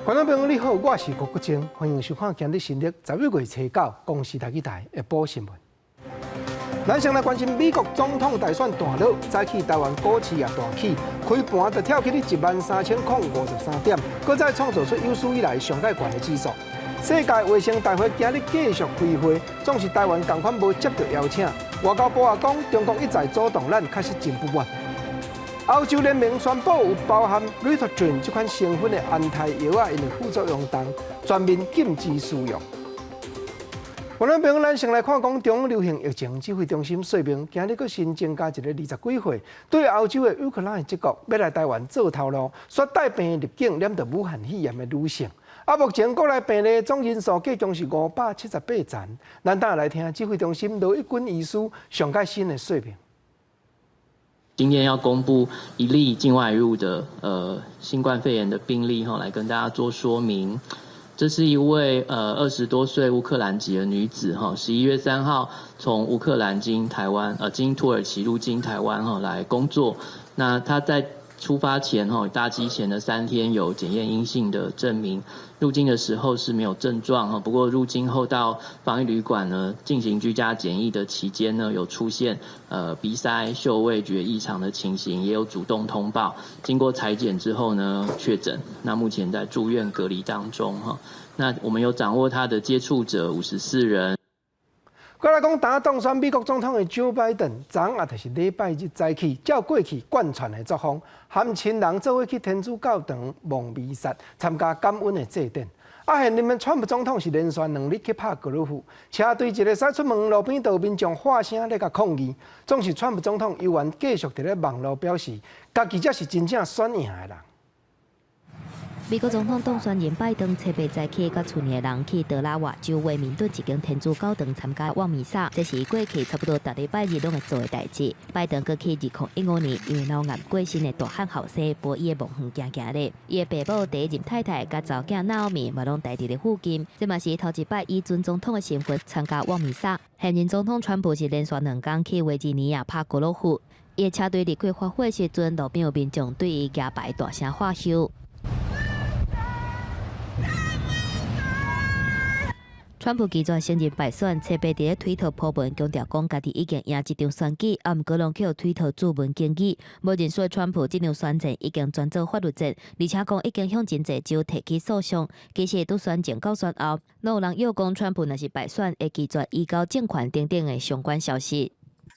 觀眾朋友你好，我是郭國晶，歡迎收看今日新曆11月初九公視台語台的報新聞。咱先來關心美國總統大選大熱，早起台灣股市也大起，開盤就跳起13,053點，閣再創造出有史以來上蓋懸的指數。世界衛生大會今日繼續開會，總是台灣仝款無接著邀請。外交部也講，中國一再阻擋咱，確實真不滿。歐洲聯盟宣布有包含 Ritodrine 這款成分的安胎藥仔，因為副作用重，全面禁止使用。觀眾朋友，咱先來看講中央流行疫情指揮中心說明，今日閣新增加一个20幾歲對歐洲的烏克蘭的籍國，欲來台灣做頭路，煞帶病入境，染著武漢肺炎的女性。啊，目前國內病例總人數計共是578人。咱等下來聽指揮中心羅一鈞醫師上蓋新的說明。今天要公布一例境外移入的新冠肺炎的病例哈，來跟大家做說明。這是一位20多歲烏克蘭籍的女子哈，11月3號從烏克蘭經台灣經土耳其入境台灣哈來工作。那她在出發前哈搭機前的3天有檢驗陰性的證明，入境的時候是沒有症狀哈。不過入境後到防疫旅館呢進行居家檢疫的期間呢，有出現鼻塞、嗅味覺異常的情形，也有主動通報。經過採檢之後呢確診，那目前在住院隔離當中哈。那我們有掌握他的接觸者54人。過來講，當當選美國總統的 Joe Biden，昨昏也就是禮拜日早起，照過去慣傳的作風，含親人做伙去天主教堂望彌撒，參加感恩的祭典。啊，現任的川普總統是連續2日去拍高爾夫，車隊一个駛出門路邊，就有民眾喝聲咧共抗議。總是川普總統猶原繼續佇咧網路表示，家己才是真正選贏的人。美國總統當選人拜登初八早起，佮厝內的人去德拉瓦州威明頓一間天主教堂參加望彌撒，這是過去差不多逐禮拜日攏會做的代誌。拜登閣去2015年因為腦癌過身的大漢後生博伊的墓園行行咧，伊的爸母第一任太太佮查某囝娜奧米嘛攏待佇咧附近。這嘛是頭一擺以準總統的身份參加望彌撒。現任總統川普是連續兩工去維吉尼亞拍高爾夫，伊的車隊離開發火時陣，路邊有民眾對伊舉牌大聲喝唏。川普拒絕承認敗選，初八佇咧推特 po 文強調講，家己已經贏這場選舉，啊，毋過攏予推特注文檢舉。無認輸川普這場選戰已經轉做法律戰，而且講已經向真濟州提起訴訟。其實拄選前到選後，攏有人臆講川普若是敗選，會拒絕移交政權等等的相關消息。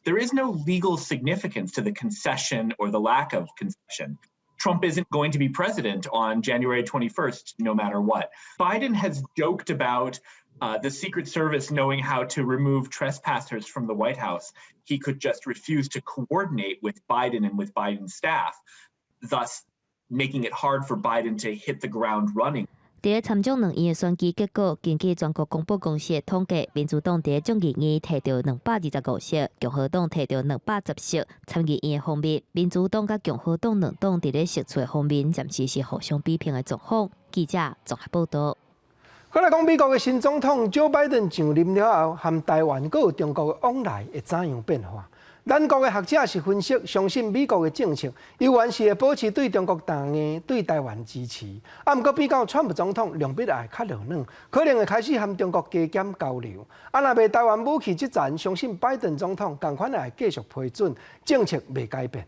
There is no legal significance to the concession or the lack of concession. Trump isn't going to be president on January 21st, no matter what. Biden has joked about the Secret Service knowing how to remove trespassers from the White House. He could just refuse to coordinate with Biden and with Biden's staff, thus making it hard for Biden to hit the ground running. 佇咧參眾兩院的選舉結果，根據全國廣播公司的統計，民主黨佇咧眾議院提著225席，共和黨提著210席。參議院的方面，民主黨佮共和黨兩黨佇咧席次方面，暫時是互相比拼的狀況。記者綜合報導。過來講，美國的新總統蔣拜登上任了後，和台灣閣有中國的往來會怎樣變化？咱國的學者是分析，相信美國的政策猶原是會保持對中國強硬、對台灣支持。啊，毋過比較川普總統量筆會較柔軟，可能會開始和中國加減交流。啊，若賣台灣武器這層，相信拜登總統仝款會繼續批准，政策袂改變。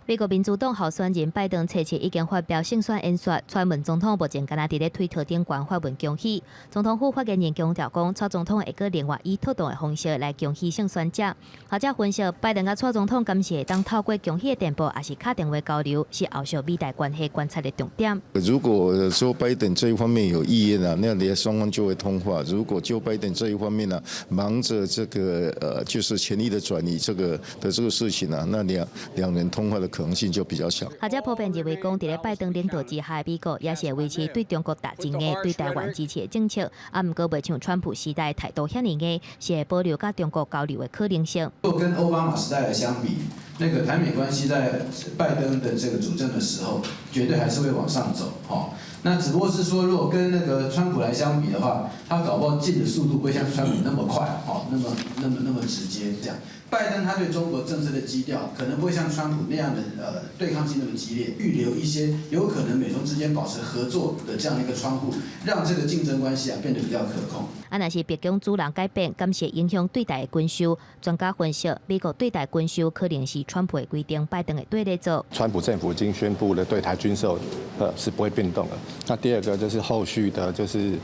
美國民主黨候選人拜登初七已經發表勝選演說，川文總統目前敢若佇咧推特頂懸發文恭喜。總統府發言人強調講，蔡總統會閣另外以妥當的方式來恭喜勝選者。學者分析，拜登佮蔡總統敢是會當透過恭喜的電報，抑是敲電話交流，是後續美台關係觀察的重點。如果說拜登這一方面有意願啊，那你雙方就會通話。如果就拜登這一方面呢，忙着這個就是權力的轉移這個的這個事情啊，那兩人通話的可能性就比較小。學者普遍認為，講佇咧拜登領導之下，美國也是會維持對中國打真硬、對台灣支持的政策。啊，毋過袂像川普時代態度遐爾硬，是會保留佮中國交流的可能性。如果跟奧巴馬時代來相比，那個台美關係在拜登的這個主政的時候，絕對還是會往上走。吼，那只不過是說，如果跟那個川普來相比的話，他搞不好進的速度不會像川普那麼快，吼，那麼直接這樣。拜登他對中國政策的基調可能不會像川普那樣的對抗性那麼激烈，預留一些有可能美中之間保持合作的這樣一個窗戶，讓這個競爭關係啊變得比較可控。啊，若是白宮主人改變，敢是會影響對台的軍售？專家分析，美國對台軍售可能是川普的規定，拜登會綴咧做。川普政府已經宣布了對台軍售，是不會變動的。那第二個就是後續的，就是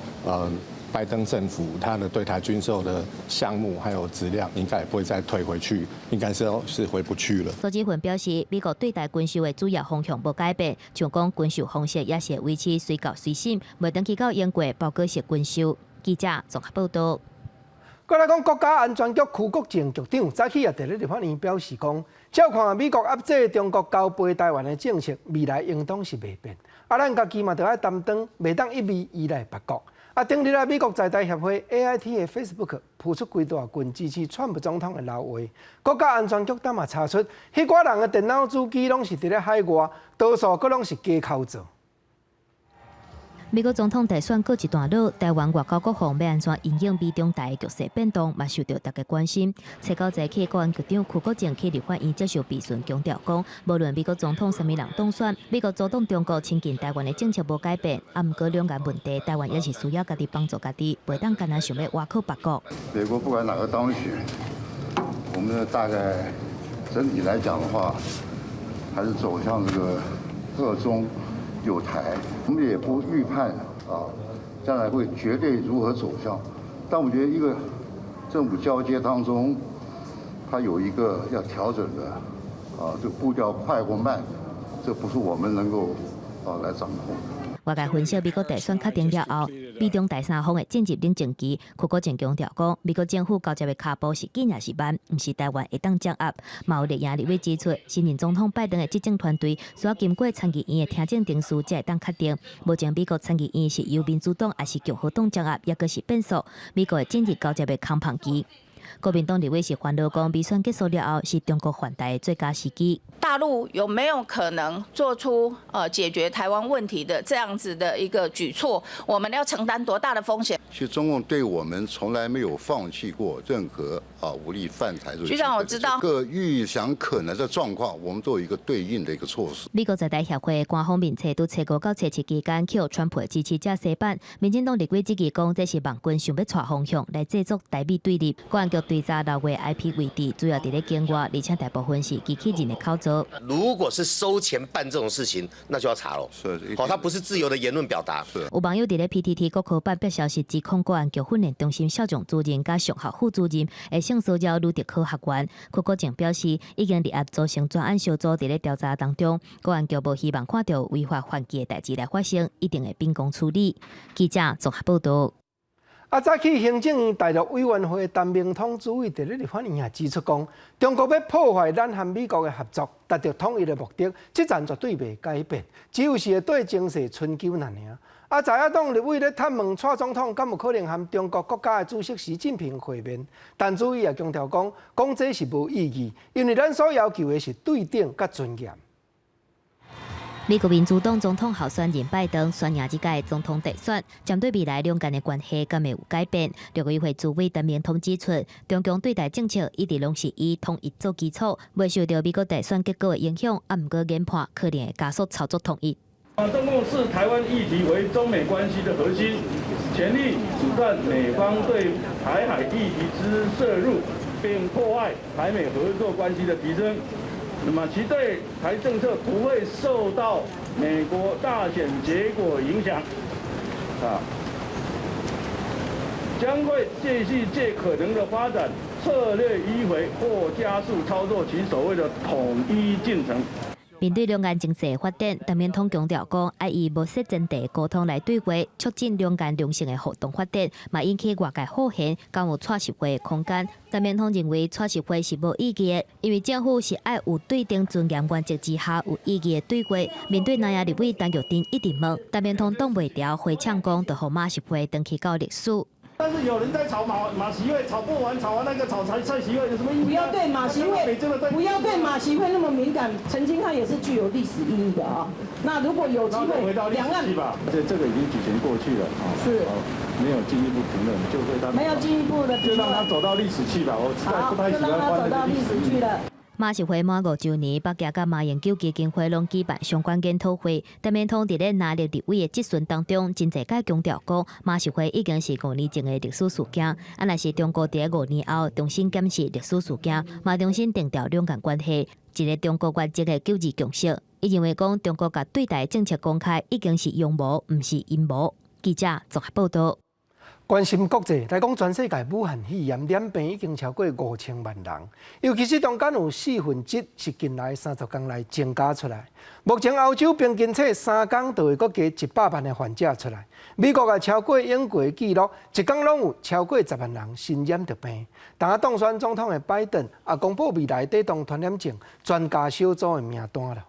拜登政府他的對台軍售的項目還有質量，應該也不會再退回去，應該是回不去了。蘇志雲表示，美國對台軍售的主要方向無改變，像講軍售方式也是維持隨到隨審，袂轉去到英國包裹式軍售。記者綜合報道。閣來講，國家安全局邱國正局長早起也佇咧立法院表示講，照看美國壓制中國交飛台灣的政策，未來應當是袂變。啊，咱家己嘛著愛擔當，袂當一味依賴別國。啊，頂日啊，美國在台協會 AIT 的 Facebook 浮出幾大群支持川普總統的老話。國家安全局當嘛查出，彼寡人的電腦主機攏是佇咧海外，多數閣攏是假口做。美國總統大選告一段落，台灣外交國防欲按怎因應美中台的局勢變動，嘛受著大家關心。初九早起，國安局長邱國正去立法院接受備詢，強調講，無論美國總統啥物人當選，美國阻擋中國親近台灣的政策無改變。啊，毋過兩岸問題，台灣也是需要家己幫助家己，袂當干焦想欲倚靠別國。美國不管哪個當選，我們大概整體來講的話，還是走向這個俄中友台，我們也不預判啊，將來會絕對如何走向。但我覺得一個政府交接當中，它有一個要調整的，啊，這個步調快或慢，這不是我們能夠啊來掌控的。外界分析，美國大選確定了後，美中第三方會進入冷靜期。邱國正強調講，美國政府交接的跤步是緊抑是慢，毋是台灣會當掌握。嘛有綠營立委指出，新任總統拜登的執政團隊需要經過參議院的聽證程序，才會當確定。目前美國參議院是由民主黨抑是共和黨掌握，抑閣是變數。美國會進入交接的空窗期。國民黨立委是煩惱講，美選結束了後，是中國犯台的最佳時機。大陸有沒有可能做出解決台灣問題的這樣子的一個舉措？我們要承擔多大的風險？其實中共對我們從來沒有放棄過任何啊武力犯台。局長，我知道各預想可能的狀況，我們都有一個對應的一個措施。美國在台協會官方面冊佇初五到初七期間，予川普支持者洗版。民進黨立委質疑講，這是網軍想欲帶風向來製作台美對立。國安局追查六月 IP 位置，主要佇咧境外，而且大部分是機器人的口座。如果是收錢辦這種事情，那就要查咯。是，哦，他不是自由的言論表達。是。有網友佇咧 PTT 國科版白消息指控國安局訓練中心少將主任佮上校副主任會性騷擾女特科學員。邱國正表示，已經立案組成專案小組佇咧調查當中，國安局無希望看著違法犯紀的代誌來發生，一定會秉公處理。記者綜合報道。啊，早起行政院大陸委員會陳明通主委佇咧立法院也指出講，中國欲破壞咱和美國的合作，達到統一的目的，這層絕對袂改變，只有是會對情勢春秋爾爾。啊，在野黨立委咧探問蔡總統，敢有可能和中國國家的主席習近平會面？陳主委也強調講，講這是無意義，因為咱所要求的是對等佮尊嚴。美國民主黨總統候選人拜登宣贏這屆總統大選，針對未來兩岸的關係敢會有改變？陸委會主委陳明通指出，中共對台政策一直攏是以統一做基礎，袂受著美國大選結果的影響，啊，毋過研判可能會加速操作統一。中共視台灣議題為中美關係的核心，全力阻斷美方對台海議題之涉入，並破壞台美合作關係的提升。那麼其對台政策不會受到美國大選結果影響，啊，將會繼續借可能的發展策略迂迴或加速操作其所謂的統一進程。面對兩岸情勢發展，陳明通強調講，愛以無設前提溝通來對話，促進兩岸良性的互動發展，嘛引起外界好奇，敢有蔡習會的空間。陳明通認為蔡習會是無意義的，因為政府是愛有對等尊嚴原則之下有意義的對話。面對南亞立委陳玉珍一直問，陳明通擋袂牢，回嗆講，就予馬習會轉去到歷史。但但是有人在炒馬馬習會，炒不完，炒完那個炒蔡蔡習會有什麼意義？不要對馬習會，不要對馬習會那麼敏感，曾經它也是具有歷史意義的啊。那如果有機會，兩岸吧，這個已經舉行過去了啊。是。沒有進一步評論，就會他沒有進一步的，就讓他走到歷史去吧。我實在不太喜歡翻那個歷史去了。馬習會滿5週年，北京佮馬英九基金會攏舉辦相關研討會。陳明通佇咧拿立立委的質詢當中，真濟擺強調講，馬習會已經是5年前的歷史事件。啊，若是中國佇5年後重新檢視歷史事件，嘛重新定調兩岸關係，一個中國原則的九二共識。伊認為講，中國共對台政策公開已經是陽謀，毋是陰謀。記者綜合報道。關心國際來講，全世界武漢肺炎染病已經超過5000萬人，尤其是中間有四分之一是近來30天內增加出來。目前歐洲平均這3工就會閣加100萬的患者出來。美國也超過英國紀錄，一工攏有超過10萬人新染著病。當當選總統的拜登也公布未來對抗傳染症專家小組的名單了。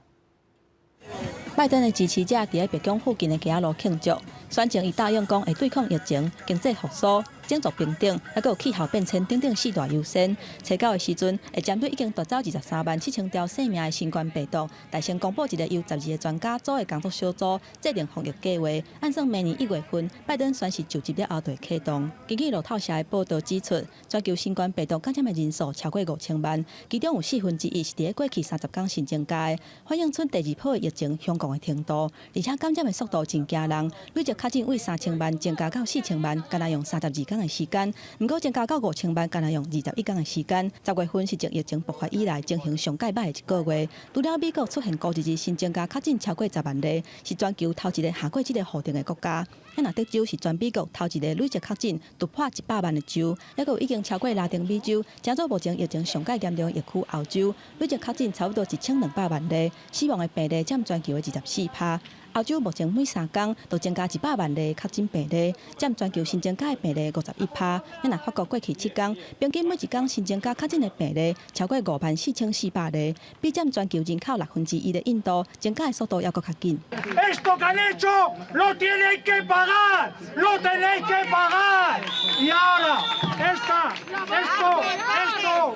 拜登的支持者佇白宮附近的街仔路慶祝，選前伊答應講會對抗疫情、經濟復甦、種族平等，還閣有氣候變遷等等四大優先。初九的時陣，會針對已經奪走23萬7千條性命的新冠病毒，大聲公布一個由12個專家組的工作小組，制定防疫計劃。按算明年1月份，拜登宣誓就職了後就會啟動。根據路透社的報導指出，全球新冠病毒感染的人數超過5000萬，其中有四分之一是佇過去30天新增加的，反映出第二波的疫情凶狂的程度，而且感染的速度真驚人，累積確診為3000萬增加到4000萬，干焦用32天的時間；毋過增加到5000萬，干焦用21天的時間。10月份是自疫情爆發以來情形上蓋歹的一個月。除了美國出現高一日新增加確診超過10萬例，是全球頭一个下過這个數字的國家。若德州是全美國頭一个累積確診突破100萬的州，猶閣有已經超過拉丁美洲，成做目前疫情上蓋嚴重的疫區歐洲，累積確診差不多1200萬例，死亡的病例佔全球的24%。歐洲目前每3工都增加100萬例確診病例，佔全球新增加的病例51%。若法國過去7工，平均每一工新增加確診的病例超過54,400例，比佔全球人口1/6的印度增加的速度猶閣較緊。 Esto que han hecho lo tienen que pagar, lo tenéis que pagar. Y ahora, esta, esto, esto,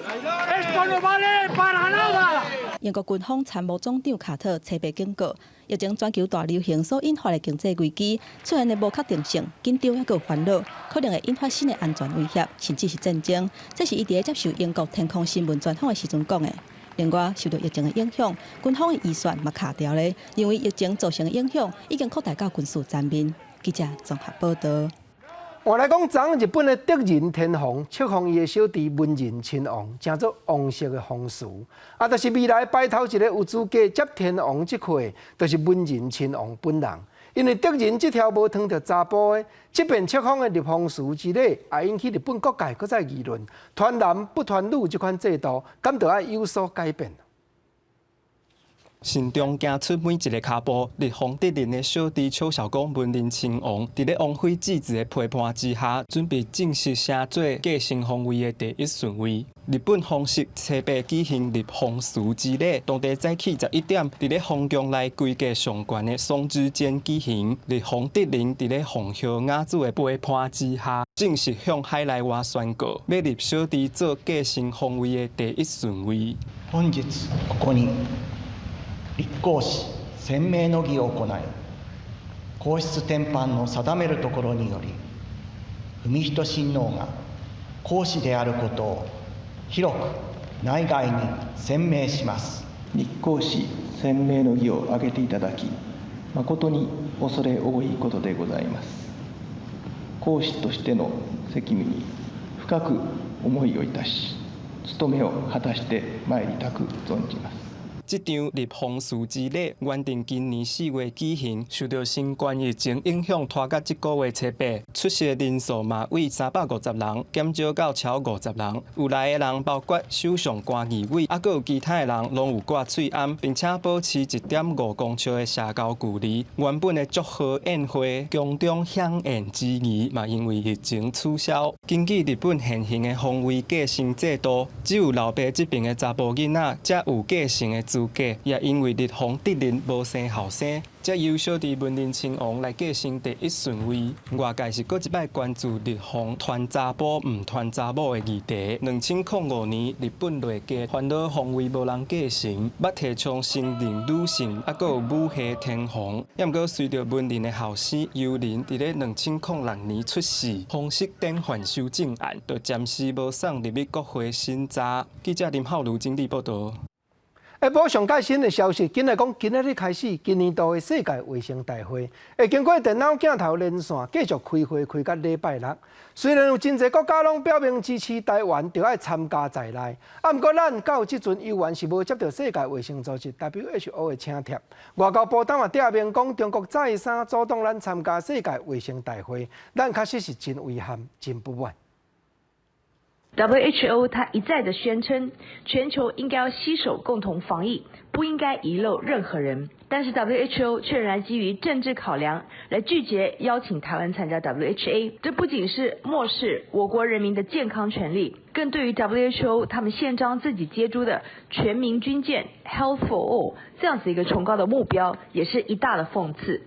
esto no vale para nada. 英國軍方參謀總長卡特初八警告，疫情全球大流行所引發的經濟危機出現的無確定性、緊張猶閣煩惱，可能會引發新的安全威脅，甚至是戰爭。這是伊佇接受英國天空新聞專訪的時陣講的。另外，受到疫情的影響，軍方的預算嘛卡著咧，認為疫情造成的影響已經擴大到軍事層面。記者綜合報道。換來講，昨日本的德仁天皇冊封伊的小弟文仁親王，成做王室的皇嗣。啊，但是未來排頭一个有資格接天皇這塊，就是文仁親王本人。因為德仁這條無紕著查埔的，這遍冊封的立皇嗣之禮，也引起日本各界閣再議論，傳男不傳女這款制度，敢著愛有所改變？慎重行出每一个跤步，日皇德仁的小弟笑公文仁親王，佇咧王妃智子的陪伴之下，準備正式升做繼承皇位的第一順位。日本皇室初八舉行立皇嗣之禮，當地早起11點，佇咧皇宮內規格上懸的松之間舉行。日皇德仁佇咧鳳後雅子的陪伴之下，正式向海內外宣告，欲立小弟做繼承皇位的第一順位。本日ここに立皇嗣宣命の儀を行い、皇室典範の定めるところにより、文仁親王が皇嗣であることを広く内外に宣明します。立皇嗣宣明の儀を挙げていただき、誠に恐れ多いことでございます。皇嗣としての責務に深く思いをいたし、務めを果たしてまいりたく存じます。這場立皇嗣之禮原定今年4月舉行，受著新冠疫情影響，拖到這個月初八，出席人數嘛為350人減少到超50人。有來的人包括首相菅義偉，猶閣有其他的人攏有掛喙罨，並且保持1.5公尺的社交距離。原本的祝賀宴會、宮中饗宴之儀嘛，因為疫情取消。根據日本現行的皇位繼承制度，只有老爸這邊的查埔囡仔才有繼承的資資格，也因為日方得仁無生後生，才由小弟文仁親王來繼承第一順位。外界是閣一擺關注日方傳查埔毋傳查某的議題。2005年，日本內閣煩惱皇位無人繼承，捌提倡承認女性，猶閣有母系天皇。猶毋過隨著文仁的後生悠仁佇咧2006年出世，皇室典範修正案就暫時無送入去國會審查。記者林浩如整理報道。下晡上蓋新的消息，今日講今仔日開始，今年度的世界衛生大會會經過電腦鏡頭連線繼續開會，開到禮拜六。雖然有真濟國家攏表明支持台灣，著愛參加在內，啊，毋過咱到這陣猶原是無接到世界衛生組織 WHO 的請帖。外交部長嘛表明講，中國再三阻擋咱參加世界衛生大會，咱確實是真遺憾、真不滿。 WHO 它一再的宣稱，全球應該要攜手共同防疫，不應該遺漏任何人。但是 WHO 卻仍然基於政治考量來拒絕邀請台灣參加 WHA。這不僅是漠視我國人民的健康權利，更對於 WHO 他們憲章自己接諸的全民均健 Health for All 這樣子一個崇高的目標，也是一大的諷刺。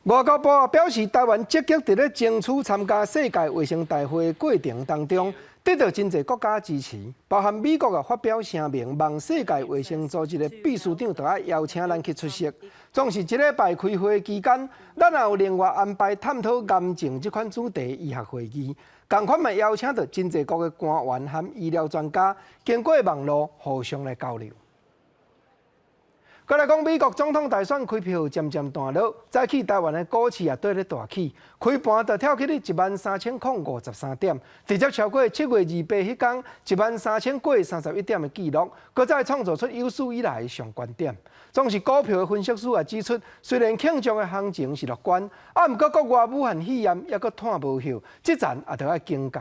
外交部表示，台灣積極佇咧爭取參加世界衛生大會的過程當中，得到真濟國家支持，包含美國也發表聲明，望世界衛生組織的秘書長著愛邀請咱去出席。總是這禮拜開會期間，咱也有另外安排探討癌症這款主題醫學會議，仝款嘛邀請著真濟國的官員和醫療專家，經過網路互相來交流。閣來講，美國總統大選開票漸漸斷落，早起台灣的股市也綴咧大起，開盤就跳起咧13,053點，直接超過7月28彼工13,0過31點的紀錄，閣再創造出有史以來的上懸點。總是股票的分析師也指出，雖然慶祝的行情是樂觀，啊，毋過國外武漢肺炎猶閣湠無歇，這層也著愛警戒。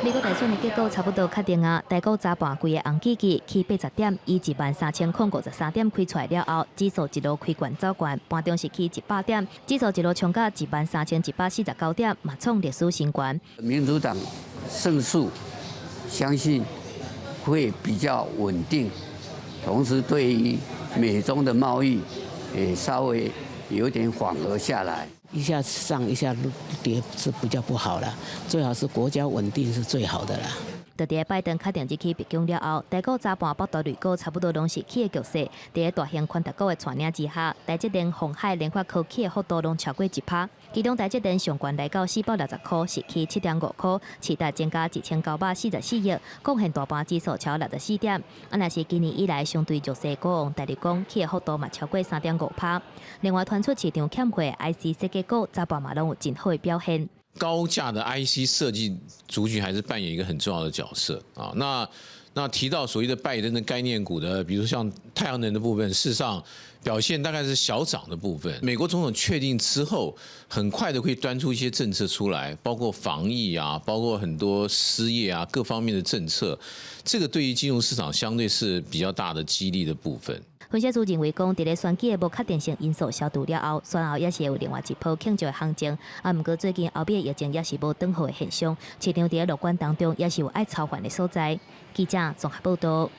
美國大選的結果差不多確定啊，台股早盤規个紅吱吱起80點，以13,053點開出來了後，指數一路開懸走懸，盤中是起100點，指數一路衝到13,149點，嘛創歷史新高。民主黨勝訴，相信會比較穩定，同時對於美中的貿易也稍微有點緩和下來。一下上一下跌是比較不好啦，最好是國家穩定是最好的啦。就佇拜登確定入去白宮了後，台股早盤北大類股差不多攏是起的局勢。佇大型權值股的帶領之下，台積電、鴻海、聯發科起的幅度攏超過1%。其中台積電上懸來到460塊，是起7.5塊，市值增加1944億，貢獻大盤指數超64點。啊，若是今年以來相對弱勢股王大立光起的幅度嘛超過3.5%。另外，傳出市場欠貨 IC 設計股早盤嘛攏有真好的表現。高價的 IC 設計族群還是扮演一個很重要的角色啊。那提到所謂的拜登的概念股的，比如像太陽能的部分，事實上表現大概是小漲的部分。美國總統確定之後，很快的會端出一些政策出來，包括防疫啊，包括很多失業啊各方面的政策，這個對於金融市場相對是比較大的激勵的部分。分析師認為講，佇咧選舉的無確定性因素消除了後，選後也是會有另外一波慶祝的行情。啊，毋過最近歐美疫情也是無轉好的現象，市場佇咧樂觀當中也是有愛操煩的所在。記者綜合報道。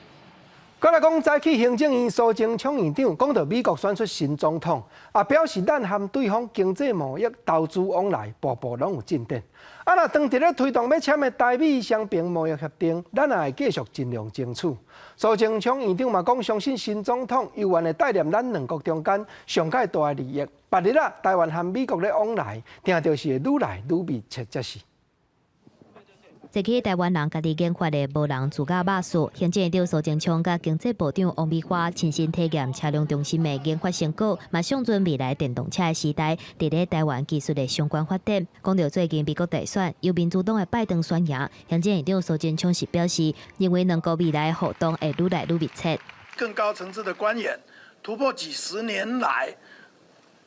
閣來講，早起行政院蘇貞昌院長講著美國選出新總統，也表示咱和對方經濟貿易、投資往來，步步攏有進展。啊，若當佇咧推動欲簽的台美雙邊貿易協定，咱也會繼續盡量爭取。蘇貞昌院長嘛講，相信新總統猶原會帶領咱兩國中間上蓋大的利益。別日啊，台灣和美國咧往來，定著是會愈來愈密切才是。坐起台灣人家己研發的無人自駕巴士，行政院長蘇貞昌佮經濟部長王美花親身體驗車輛中心的研發成果，嘛象徵未來電動車的時代，佇咧台灣技術的相關發展。講著最近美國大選，由民主黨的拜登選贏，行政院長蘇貞昌是表示，認為兩國未來互動會愈來愈密切。更高層次的官員突破幾十年來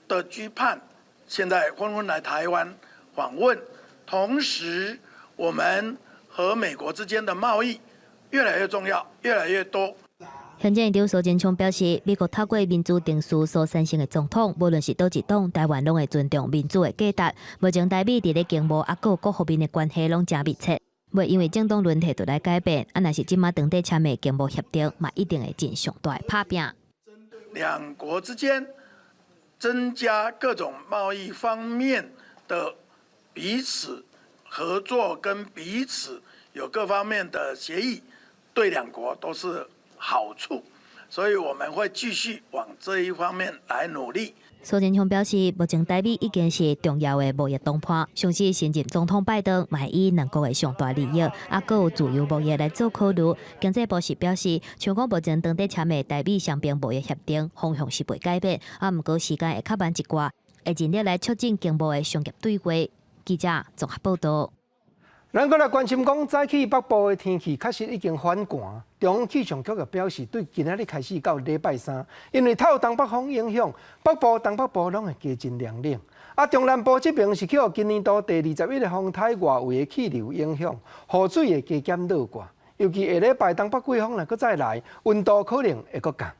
的拘盼，現在紛紛來台灣訪問，同時，我們和美國之間的貿易越來越重要，越來越多。行政院長蘇貞昌表示，美國透過民主程序所產生的總統，無論是佗一黨，台灣攏會尊重民主的價值。目前台美佇咧經貿啊閣各方面的關係攏誠密切。袂因為政黨輪替就來改變，啊，若是這馬當底簽的經貿協定，嘛一定會真上大的拍拚。兩國之間增加各種貿易方面的彼此合作，跟彼此有各方面的協議，對兩國都是好處，所以我們會繼續往這一方面來努力。蘇貞昌表示，目前台美已經是重要的貿易談判，相信新任總統拜登嘛會以兩國的上大利益，啊，閣有自由貿易來做考慮。經濟部是表示，像講目前當底簽的台美雙邊貿易協定方向是袂改變，啊，毋過時間會較慢一寡，會盡力來促進經貿的商業對話。記者綜合報導。咱閣來關心講，早起北部的天氣確實已經反寒。中央氣象局也表示，對今仔日開始到禮拜三，因為透東北風影響，北部、東北部攏會加真涼冷。啊，中南部這邊是去予今年度第21個風颱外圍的氣流影響，雨水會加減落掛。尤其下禮拜東北季風若閣再來，溫度可能會閣降。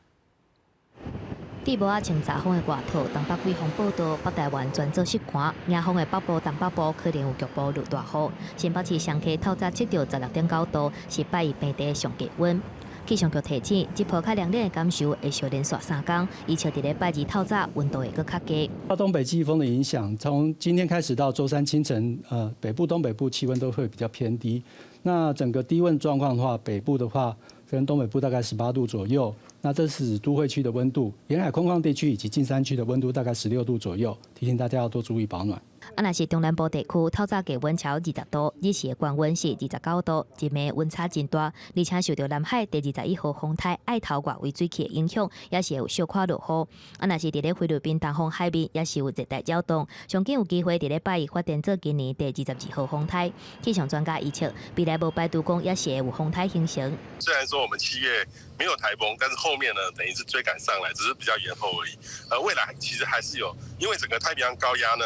對無仔穿查風的外套，東北季風報道，北台灣全做濕寒，迎風的北部、東北部可能有局部落大雨。新北市雙溪透早測著16.9度，是拜一平地上低溫。氣象局提醒，這波較涼冷的感受會相連續三工，預測佇禮拜二透早溫度會閣較低。受東北季風的影響，從今天開始到週三清晨，北部、東北部氣溫都會比較偏低。那整個低溫狀況的話，北部的話跟東北部大概18度左右。那這是都會區的溫度，沿海空曠地區以及近山區的溫度大概16度左右，提醒大家要多注意保暖。啊，若是中南部地區，透早低溫超20度，日時的高溫是29度，日暝溫差真大，而且受著南海第21號風颱愛頭外圍水氣的影響，也是會有小可落雨。啊，若是佇咧菲律賓東方海面，也是有熱帶擾動，上緊有機會佇咧拜一發展做今年第22號風颱。氣象專家預測，未來無排除講也是會有風颱形成。雖然說我們7月沒有颱風，但是後面呢，等於是追趕上來，只是比較延後而已。未來其實還是有，因為整個太平洋高壓呢，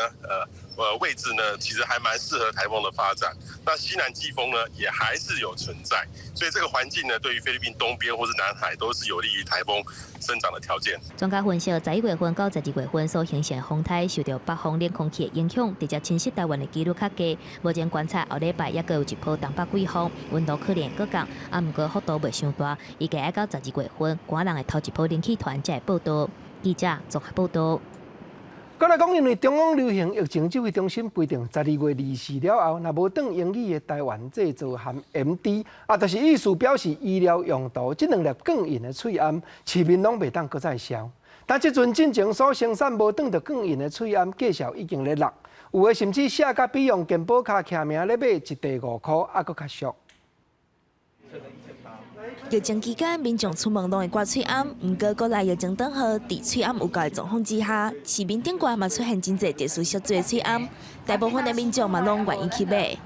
位置呢，其實還蠻適合颱風的發展。那西南季風呢，也還是有存在，所以這個環境呢，對於菲律賓東邊或是南海都是有利於颱風生長的條件。專家分析，11月份到12月份所形成的風颱，受著北方冷空氣的影響，直接侵襲台灣的幾率較低。目前觀察後禮拜猶閣有一波東北季風，溫度可能會閣降，啊，毋過幅度袂傷大。預計愛到12月份，寒人的頭一波冷氣團才會報到。記者綜合報導。閣來講，因為中央流行疫情指揮中心規定，12月24了後，若無轉英語的台灣製造含 MD，啊，就是意思表示醫療用途，這兩粒鋼印的喙罨，市面攏袂當閣再銷。但這陣進前所生產無轉著鋼印的喙罨，價數已經咧落，有的甚至寫甲比用健保卡簽名咧買一塊5箍，猶閣較俗。疫情期間，民眾出門攏會掛喙罨，毋過國內疫情當好，佇喙罨有夠的狀況之下，市面頂懸嘛出現真濟特殊設計的喙罨，大部分的民眾嘛攏願意去買。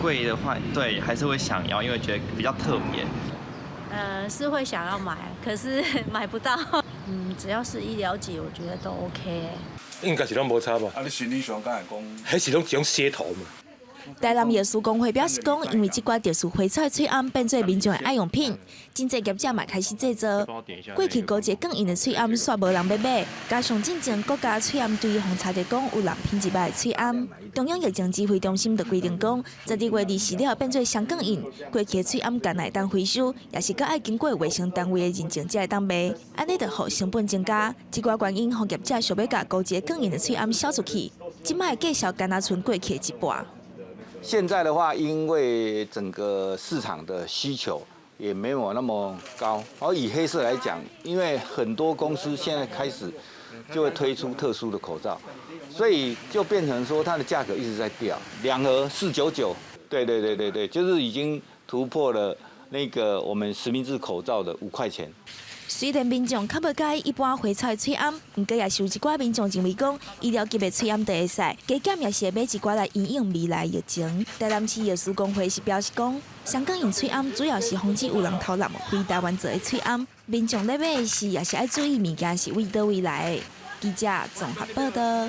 貴的話，對，還是會想要，因為覺得比較特別。是會想要買，可是買不到。嗯，只要是醫療級，我覺得都 OK。應該是攏無差吧？啊，你心理上敢會講？彼是攏一種噱頭嘛。台南藥師公會表示講，因為這寡特殊花草的喙罨變做民眾的愛用品，真濟業者嘛開始製造。過去高級鋼印的喙罨煞無人欲買，加上進前國家喙罨隊予查著講有人品質歹的喙罨，中央疫情指揮中心就規定講，12月24了後變做雙鋼印，過去的喙罨干焦會當回收，也是閣愛經過衛生單位的認證才會當賣。按呢就予成本增加，這寡原因予業者想欲共高級鋼印的喙罨銷出去，這擺的價數干焦賰過去的一半。現在的話，因為整個市場的需求也沒有那麼高，而以黑色來講，因為很多公司現在開始就會推出特殊的口罩，所以就變成說它的價格一直在掉，兩盒499，對對對對對，就是已經突破了那個我們實名制口罩的5塊錢。雖然民眾較無佮意一般花草的喙罨，毋過也是有一寡民眾認為講，醫療級的喙罨就會使，加減也是會買一寡來因應未來疫情。台南市藥師公會是表示講，雙鋼印喙罨主要是防止有人偷攬非台灣做的喙罨，民眾咧買的時也是愛注意物件是為佗位來的。記者綜合報道。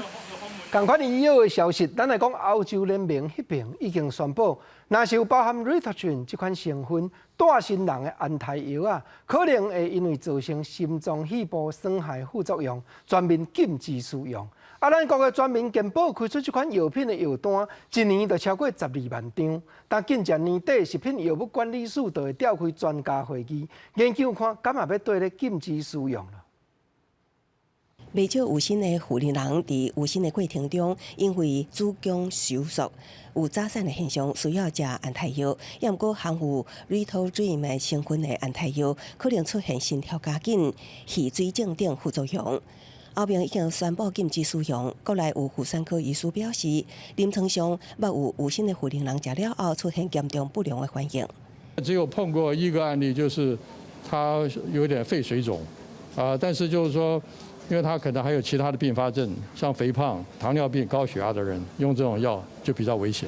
仝款醫藥的消息，咱來講歐洲聯盟彼爿已經宣布，若是有包含 Ritodrine 這款成分帶身人的安胎藥啊，可能會因為造成心臟細胞損害副作用，全面禁止使用。啊，咱國的全民健保開出這款藥品的藥單，一年就超過12萬張。但緊接年底，食品藥物管理署就會召開專家會議，研究看敢若欲對咧禁止使用啦。袂少有身的婦人佇有身的過程中，因為子宮收縮有早產的現象，需要食安胎藥。抑毋過含有 Ritodrine 的成分的安胎藥，可能出現心跳加緊、血水腫等副作用。歐盟已經宣布禁止使用。國內有婦產科醫師表示，臨床上捌有有身的婦人食了後出現嚴重不良的反應。只有碰過一個案例，就是他有點肺水腫，啊，但是就是說，因為他可能還有其他的併發症，像肥胖、糖尿病、高血壓的人，用這種藥就比較危險。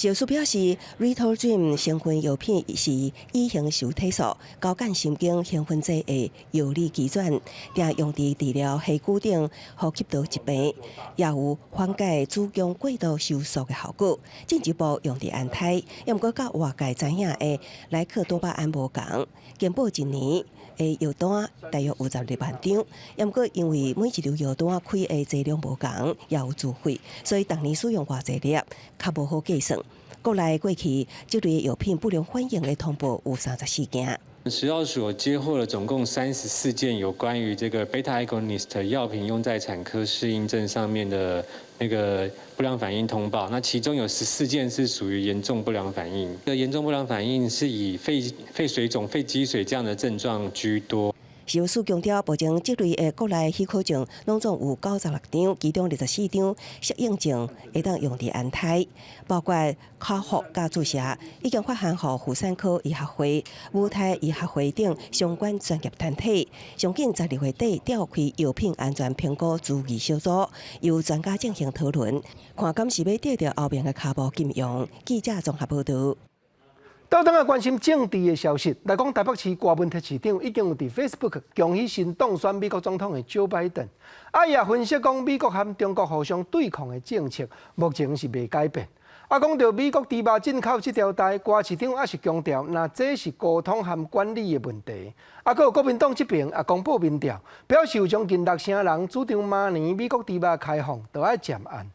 藥師表示，Ritodrine 成分藥品是乙型受體素交感神經興奮劑的藥理機轉，定用佇治療下固定呼吸道疾病，也有緩解子宮過度收縮的效果。進一步用佇安胎，抑毋過佮外界知影的萊克多巴胺無仝，健保一年的藥單大約有12萬張，抑毋過因為每一張藥單開的劑量無仝，也有自費，所以逐年使用偌濟粒較無好計算。國內過去這類藥品不良反應的通報有34件。食藥署接獲了總共34件有關於這個 beta agonist 藥品用在產科適應症上面的那個不良反應通報，那其中有14件是屬於嚴重不良反應。這個嚴重不良反應是以肺水腫、肺積水這樣的症狀居多。食藥署強調，目前這類的國內許可證攏總有96張，其中24張適應症會當用佇安胎，包括口服佮注射，已經發函予婦產科醫學會、母胎醫學會等相關專業團體，上緊12月底召開藥品安全評估諮議小組，由專家進行討論，看敢是欲綴著歐盟的跤步禁用。記者綜合報導。倒轉來關心政治的消息，來講台北市柯文哲市長已經有佇 Facebook 恭喜新當選美國總統的蔣拜登。啊，伊也分析講，美國和中國互相對抗的政策目前是袂改變。啊，講著美國豬肉進口這條代，柯市長也是強調，若這是溝通和管理的問題。啊，閣有國民黨這邊也公布民調，表示有將近六成人主張明年美國豬肉開放，著愛暫按。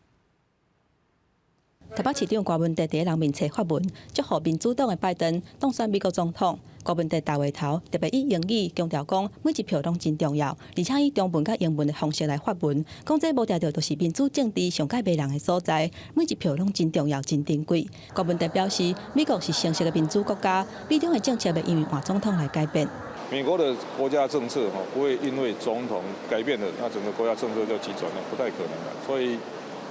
台北市長柯文哲佇人面冊發文，祝賀民主黨的拜登當選美國總統。柯文哲大話頭特別以英語強調講，每一票攏真重要，而且以中文佮英文的方式來發文，講這無定著就是民主政治上蓋迷人的所在，每一票攏真重要、真珍貴。柯文哲表示，美國是成熟的民主國家，美中的政策袂因為換總統來改變。美國的國家政策不會因為總統改變了，那整個國家政策就急轉了，不太可能的。所以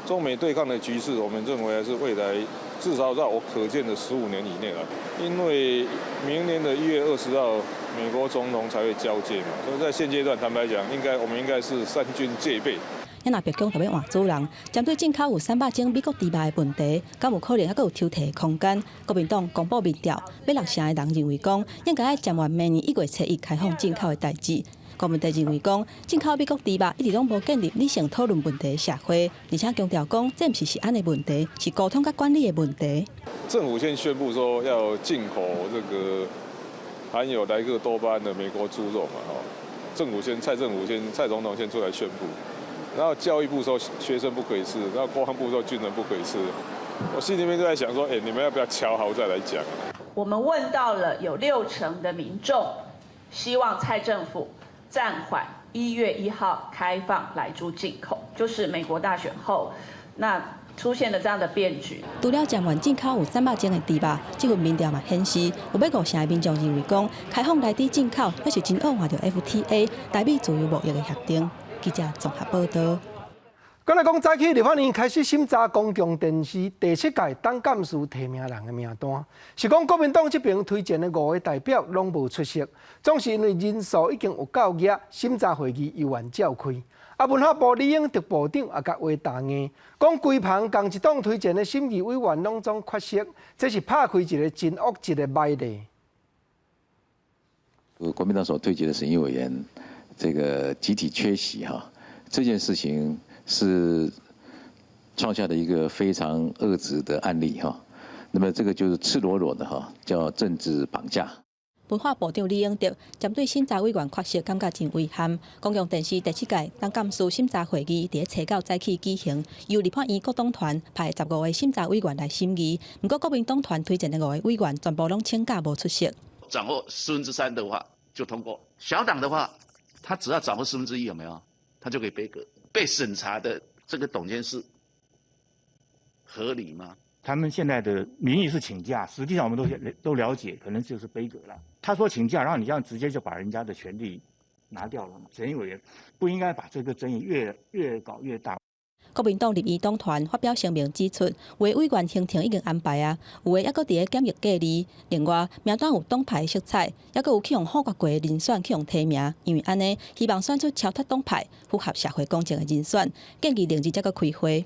中美對抗的局勢，我們認為還是未來至少在我可見的15年以內啊。因為明年的1月20號，美國總統才會交接嘛，所以在現階段，坦白講，應該我們應該是三軍戒備。若白宮著欲換主人，針對進口有300種美國豬肉的問題，敢有可能猶閣有抽屜的空間？國民黨公布民調，欲六成的人認為講應該愛暫緩明年1月初1開放進口的代誌。柯文哲認為講，進口美國豬肉一直攏無建立理性討論問題的社會，而且強調講，這毋是食安的問題，是溝通佮管理的問題。政府先宣布說要進口這個含有萊克多巴胺的美國豬肉嘛，吼，政府先，蔡政府先，蔡總統先出來宣布，然後教育部說學生不可以吃，然後國防部說軍人不可以吃，我心裡面就在想說，哎，你們要不要喬好再來講？我們問到了有6成的民眾希望蔡政府暫緩1月1號開放萊豬進口，就是美國大選後，那出現了這樣的變局。除了暫緩進口有300種的豬肉，這份民調嘛顯示，有欲5成的民眾認為講，開放萊豬進口，猶是真惡化著 FTA 台美自由貿易的協定。記者綜合報導。閣來講，早起立法院開始審查公共電視第七屆董監事提名人的名單，是講國民黨這邊推薦的五个代表攏無出席，總是因為人數已經有夠額，審查會議猶原召開。啊，文化部李永得部長也共話答應，講規棚仝一黨推薦的審議委員攏總缺席，這是拍開一個真惡質的敗例。國民黨所推薦的審議委員，這個集體缺席哈，這件事情是創下了一個非常惡質的案例哈。那麼這個就是赤裸裸的哈，叫政治綁架。文化部長李永得針對審查委員缺席感覺真遺憾。公共電視第七屆董監事審查會議佇咧初九早起舉行，由立法院各黨團派15個審查委員來審議。毋過國民黨團推薦的五个委員全部攏請假無出席。掌握四分之三的話就通過，小黨的話，他只要掌握四分之一，有沒有？他就可以杯葛。被審查的這個董監事合理嗎？他們現在的名義是請假，實際上我們都了解，可能就是杯葛了。他說請假，然後你這樣直接就把人家的權利拿掉了嘛？審議委員不應該把這個爭議越搞越大。國民黨立院黨團發表聲明指出，有的委員行程已經安排啊，有的猶閣佇咧檢疫隔離。另外，名單有黨派色彩，猶閣有去予否決過的人選去予提名，因為按呢，希望選出超脫黨派、符合社會公正的人選，建議明日才閣開會。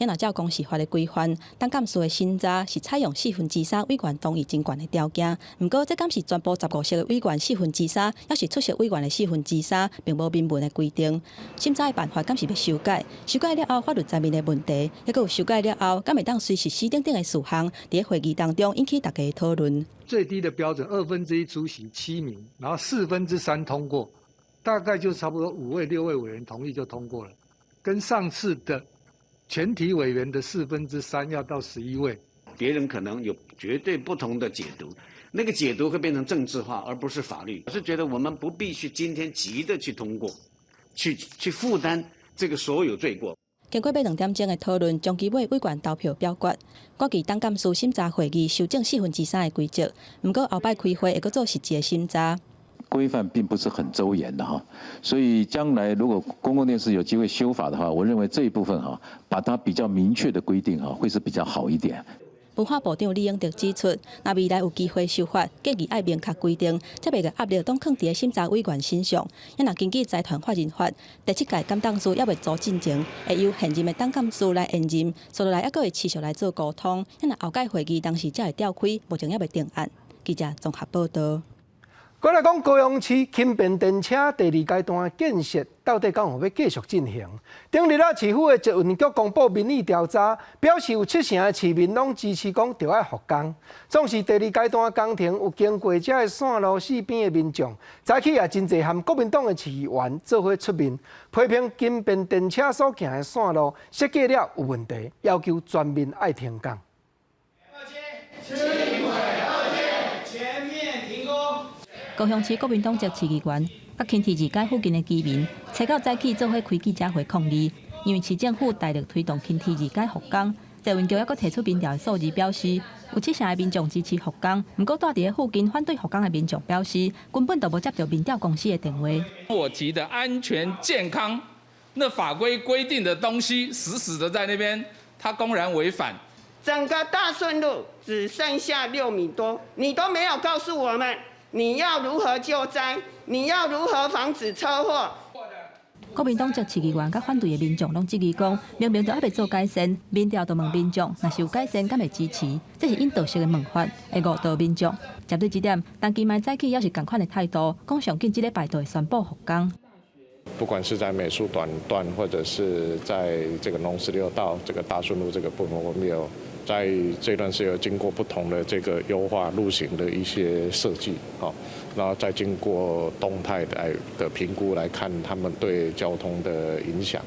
若照公視法的規範，董監事的審查是採用四分之三委員同意真懸的條件。毋過，這敢是全部15席的委員四分之三，抑是出席委員的四分之三，並無明文的規定。審查的辦法敢是欲修改？修改了後，法律層面的問題，抑閣有修改了後，敢會當隨實施等等的事項，佇會議當中引起大家的討論。最低的標準，1/2出席7名，然後四分之三通過，大概就差不多五位六位委員同意就通過了，跟上次的全體委員的四分之三要到11位，別人可能有絕對不同的解讀，那個解讀會變成政治化，而不是法律。我是覺得我們不必須今天急的去通過，去負擔這個所有罪過。經過欲2點鐘的討論，終其尾委員投票表決，決議董監事審查會議修正四分之三的規則。毋過後擺開會會閣做實際的審查。規範並不是很周延的哈，所以將來如果公共電視有機會修法的話，我認為這一部分哈，把它比較明確的規定哈，會是比較好一點。文化部長李永得指出，若未來有機會修法，建議愛明確規定，才袂共壓力攏囥佇咧審查委員身上。若根據財團法人法，第七屆監董事猶未組進前，會由現任的董監事來延任，紲落來猶閣會持續來做溝通。若後屆會議當時才會召開，目前猶未定案。記者綜合報導。過來講高雄市輕便電車第二階段建設到底敢有欲繼續進行？頂日啊，市府的捷運局公布民意調查，表示有七成的市民攏支持講著愛復工。總是第二階段工程有經過這个線路四邊的民眾，早起也真濟和國民黨的市議員做伙出面批評輕便電車所行的線路設計了有問題，要求全面愛停工。輕軌二建全面停工。高雄市國民黨籍市議員，佮輕鐵二街附近的居民，初九早起做伙開記者會抗議，因為市政府大力推動輕鐵二街復工，捷運局猶閣提出民調的數字表示，有七成的民眾支持復工，毋過住佇咧附近反對復工的民眾表示，根本就無接著民調公司的電話。我提的安全健康，那法規規定的東西死死的在那邊，他公然違反。整個大順路只剩下6米多，你都沒有告訴我們。你要如何救災？你要如何防止車禍？國民黨籍市議員佮反對的民眾攏質疑講，明明就猶未做改善，民調就問民眾，若是有改善，敢會支持？這是引導式的問法，會誤導民眾。針對這點，陳其邁早起猶是仝款的態度，講上緊這禮拜就會宣布復工。不管是在美術館段，或者是在這個農十六道這個大順路這個部分，我們有在這段是有經過不同的這個優化路型的一些設計，然後再經過動態的評估來看他們對交通的影響。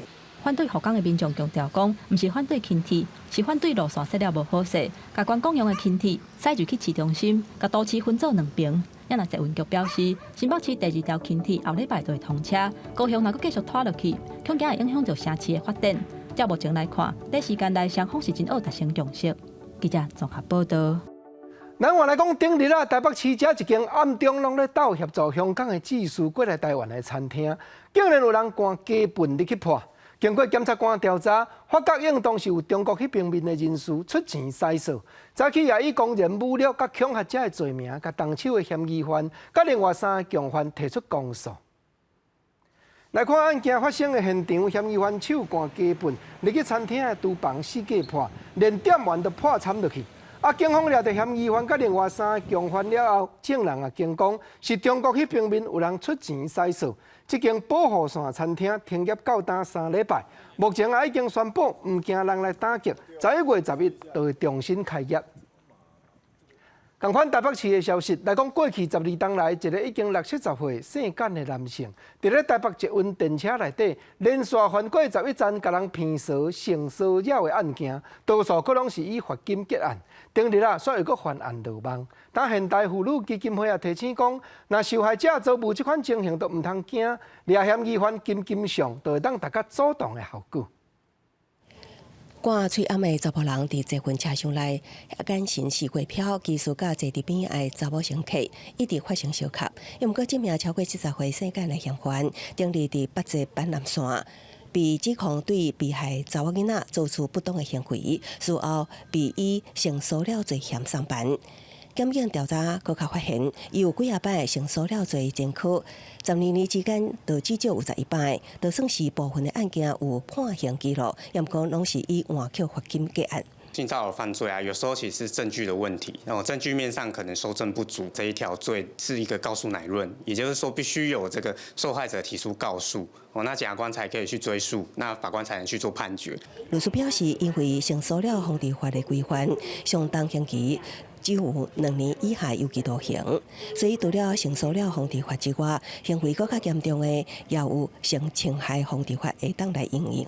反對復工的民眾強調講，毋是反對輕鐵，是反對路線設了無好勢，共觀光用的輕鐵駛入去市中心，共都市分做兩爿。若捷運局表示，新北市第二條輕鐵後禮拜就會通車，高雄若閣繼續拖落去，恐驚會影響著城市的發展。照目前來看，短時間內雙方是真愛達成共識。記者綜合報導。咱換來講，頂日啊，台北市這一間暗中攏咧鬥協助香港的技師過來台灣的餐廳，竟然有人灌雞糞入去潑。經過檢察官調查，發覺應當是有中國彼方面的人士出錢使數，早起也以公然侮辱佮恐嚇者的罪名，共動手的嫌疑犯，佮另外三個共犯提出公訴。來看案件發生的現場，嫌疑犯手灌雞糞入去餐廳的廚房四界潑，連店員都潑慘落去。啊！警方掠著嫌疑犯佮另外三个共犯了後，證人也供講是中國彼方面有人出錢使數。這間保護傘餐廳停業到今3禮拜，目前也已經宣布毋驚人來打擊，11月11就會重新開業。仝款台北市的消息來講，過去12冬來，一个已經六七十歲姓簡的男性，佇咧台北捷運電車內底，連續犯過11站共人騙趖性騷擾的案件，多數閣攏是以罰金結案。頂日啊，煞又閣犯案落網。但現代婦女基金會也提醒講，若受害者遭遇這款情形，都毋通驚，掠嫌疑犯金金上，就會當達較主動的效果。掛喙罨的查埔人佇捷運車廂內，眼神四處飄，其實佮坐佇邊仔的查某乘客一直發生相合。毋過這名超過70歲姓簡的嫌犯，頂日佇北捷板南線被指控對被害查某囡仔做出不當的行為，事後被以性騷擾罪嫌送辦。檢警調查，閣較發現，伊有幾仔擺性騷擾罪前科，12年之間，就至少有11擺，就算是部分的案件有判刑記錄，毋過攏是以換扣罰金結案。性騷擾犯罪啊，有時候其實是證據的問題，然後證據面上可能蒐證不足，這一條罪是一個告訴乃論，也就是說必須有這個受害者提出告訴，哦，那檢察官才可以去追訴，那法官才能去做判決。律師表示，因為性騷擾防治法的規範，相當刑期只有2年以下有期徒刑，所以除了性騷擾防治法之外，行為閣較嚴重的，也有性侵害防治法會當來應用，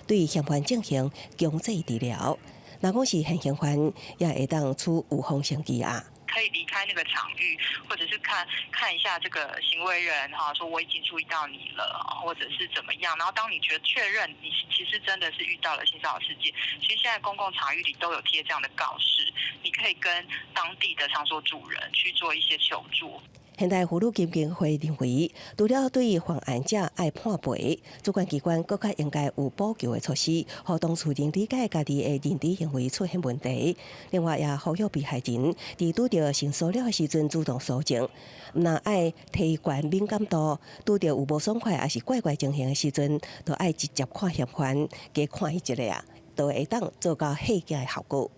對嫌犯進行強制治療。若講是現行犯，也會當處預防性羈押。可以離開那個場域，或者是看看一下這個行為人哈，說我已經注意到你了，或者是怎麼樣。然後當你覺得確認你其實真的是遇到了性騷擾事件，其實現在公共場域裡都有貼這樣的告示，你可以跟當地的場所主人去做一些求助。現代婦女基金會認為，除了對犯案者愛判賠，主管機關閣較應該有補救的措施，予當事人理解家己的認知行為出現問題。另外，也呼籲被害人佇拄著性騷擾的時陣主動搜證，毋但愛提懸敏感度，拄著有無爽快抑是怪怪情形的時陣，就愛直接看嫌犯，加看伊一下啊，就會當做到嚇驚的效果。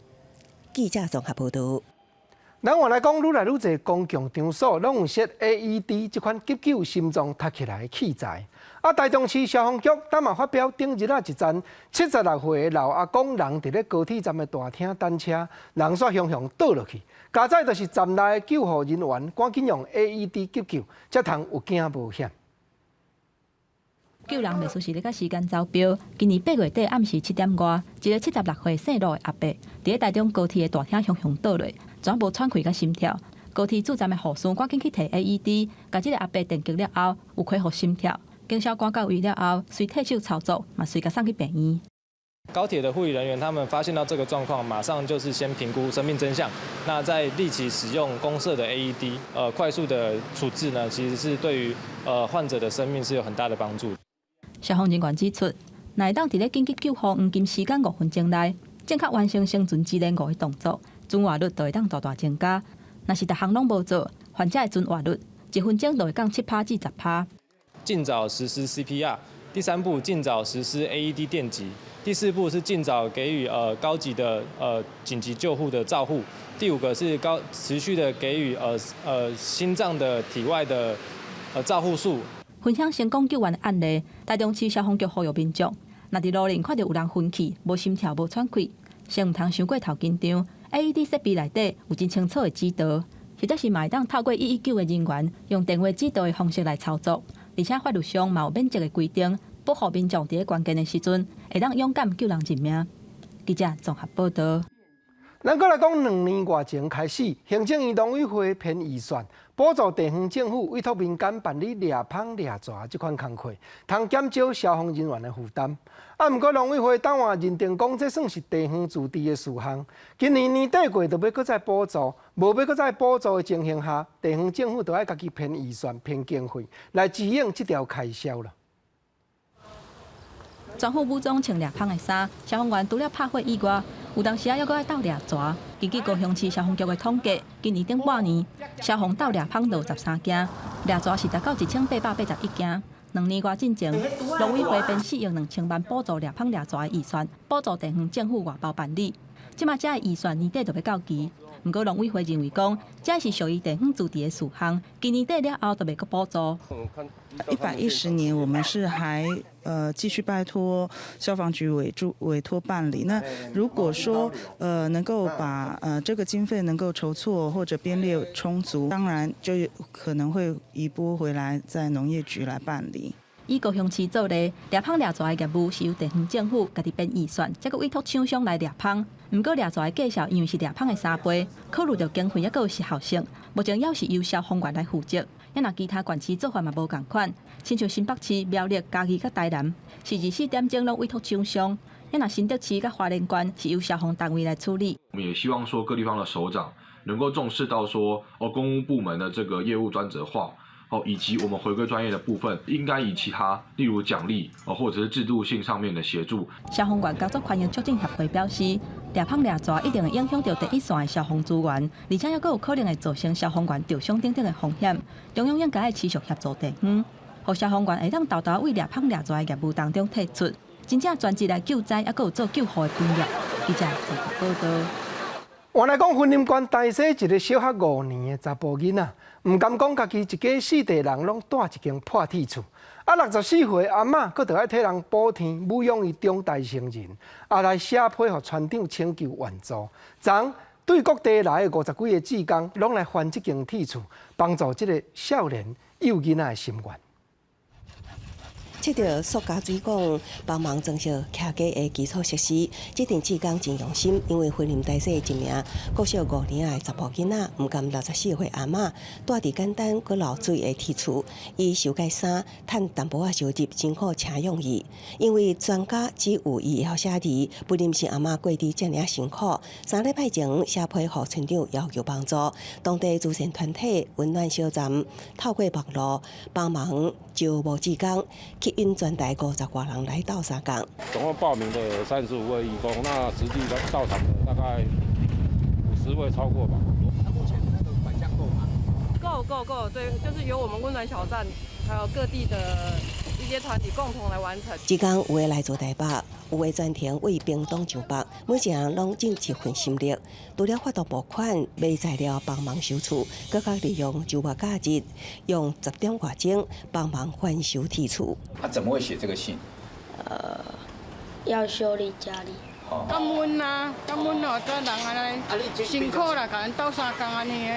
記者綜合報導。咱話來講，愈來愈濟公共場所攏有設 AED 這款急救心臟踢起來的器材。啊，台中市消防局當嘛發表頂日仔一站76歲的老阿公人佇咧高鐵站的大廳等車，人煞雄雄倒落去。佳哉就是站內的救護人員趕緊用 AED 急救，才通有驚無險。救人袂輸是咧佮時間走標。今年8月底暗時7點外，一个76歲姓盧的阿伯，佇咧台中高鐵的大廳雄雄倒落，全無喘氣佮心跳。高鐵駐站的護士趕緊去提 AED，共這个阿伯電擊了後，有恢復心跳。警消趕到位了後，隨替手操作，嘛隨共送去病院。高鐵的護理人員，他們發現到這個狀況，馬上就是先評估生命徵象，那再立即使用公設的 AED，快速的處置呢，其實是對於患者的生命是有很大的幫助。消防人員指出，若會當佇咧緊急救護黃金時間5分鐘內，正確完成生存支練五个動作，存活率就會當大大增加。若是逐項攏無做，患者的存活率1分鐘就會降7趴至10趴。盡早實施 CPR，第三步盡早實施 AED 電擊，第四步是盡早給予高級的緊急救護的照護，第五個是高持續的給予心臟的體外的照護術。分享成功救援的案例，台中市消防局呼籲民眾，若佇路頂看著有人昏去、無心跳、無喘氣，先毋通傷過頭緊張。AED 設備內底有真清楚的指導，或者是嘛會當透過119的人員用電話指導的方式來操作，而且法律上嘛有免責的規定，保護民眾佇咧關鍵的時陣會當勇敢救人一命。記者綜合報導。咱閣來講，2年外前開始，行政院農委會編預算，補助地方政府委託民間辦理掠蜂掠蛇這款工課，通減少消防人員的負擔。啊，毋過農委會當晚認定講，這算是地方自治的事項。今年年底過就欲閣再補助，無欲閣再補助的情形下，地方政府就愛家己編預算、編經費來支應這條開銷啦。全副武裝穿掠蜂的衫，消防員除了拍火以外，有當時仔猶閣愛鬥掠蛇。根據高雄市消防局的統計，今年頂半年消防鬥掠蜂就13件，掠蛇是達到1881件。2年外進前，農委會編4億2千萬補助掠蜂掠蛇的預算，補助地方政府外包辦理。這馬這个預算年底就欲到期，毋過農委會認為講，這是屬於地方自治的事項，今年底了後就袂閣補助。 110年，我們是還繼續拜託消防局委託辦理。那如果說能夠把這個經費能夠籌措或者編列充足，當然就可能會移撥回來在農業局來辦理。以高雄市做例，獵蜂掠蛇的業務是由地方政府家己編預算，才閣委託廠商來獵蜂。毋過掠蛇的價數因為是獵蜂的3倍，考慮著經費猶閣有時效性，目前猶是由消防員來負責。啊若其他縣市做法嘛無仝款，親像新北市、苗栗、嘉義佮台南，是24點鐘攏委託廠商。啊若新竹市佮花蓮縣是由消防單位來處理。我們也希望說各地方的首長能夠重視到說，哦，公務部門的這個業務專責化。哦，以及我們回歸專業的部分，應該以其他，例如獎勵哦，或者是制度性上面的協助。消防員工作權益促進協會表示，獵蜂掠蛇一定會影響著第一線的消防資源，而且猶閣有可能會造成消防員著傷等等的風險。中央應該持續協助地方，予消防員會當沓沓為獵蜂掠蛇的業務當中退出，真正專職來救災，猶閣有做救護的本業。記者綜合報導。原來講雲林縣大溪一个小學5年的查埔囡仔，毋甘講家己一家四代人攏蹛一間破鐵厝，啊64歲阿嬤閣著愛替人補天，撫養伊長大成人，啊來寫批予村長請求援助。昨對各地來的50幾个志工，攏來還這間鐵厝，幫助這个少年幼囡仔的心願。這著塑膠水管幫忙裝設徛家的基礎設施，這陣志工真用心，因為雲林大溪一名國小5年的查埔囡仔，毋甘64歲阿嬤蹛佇簡單閣漏水的鐵厝，伊修改衫，趁淡薄仔收入，辛苦請養伊。因為全家只有伊會曉寫字，不忍心阿嬤過佇遮爾仔辛苦。3禮拜前寫批予村長要求幫助，當地慈善團體溫暖小站透過網路幫忙招募志工，吸引全台50外人來鬥相共。總共報名的有35位義工，那實際的到場的大概50位超過吧。那目前那個款項夠嗎？夠夠夠，對，就是由我們溫暖小站，還有各地的一些團體共同來完成。志工有的來自台北，有的專程為屏東上北，每一人攏盡一份心力。除了發動募款、買材料幫忙修厝，閣較利用週末假日，用10點外鐘幫忙翻修鐵厝。他怎麼會寫這個信？要修理家裡。感恩啊，感恩哦，這人按呢辛苦啦，共𪜶鬥相共按呢的。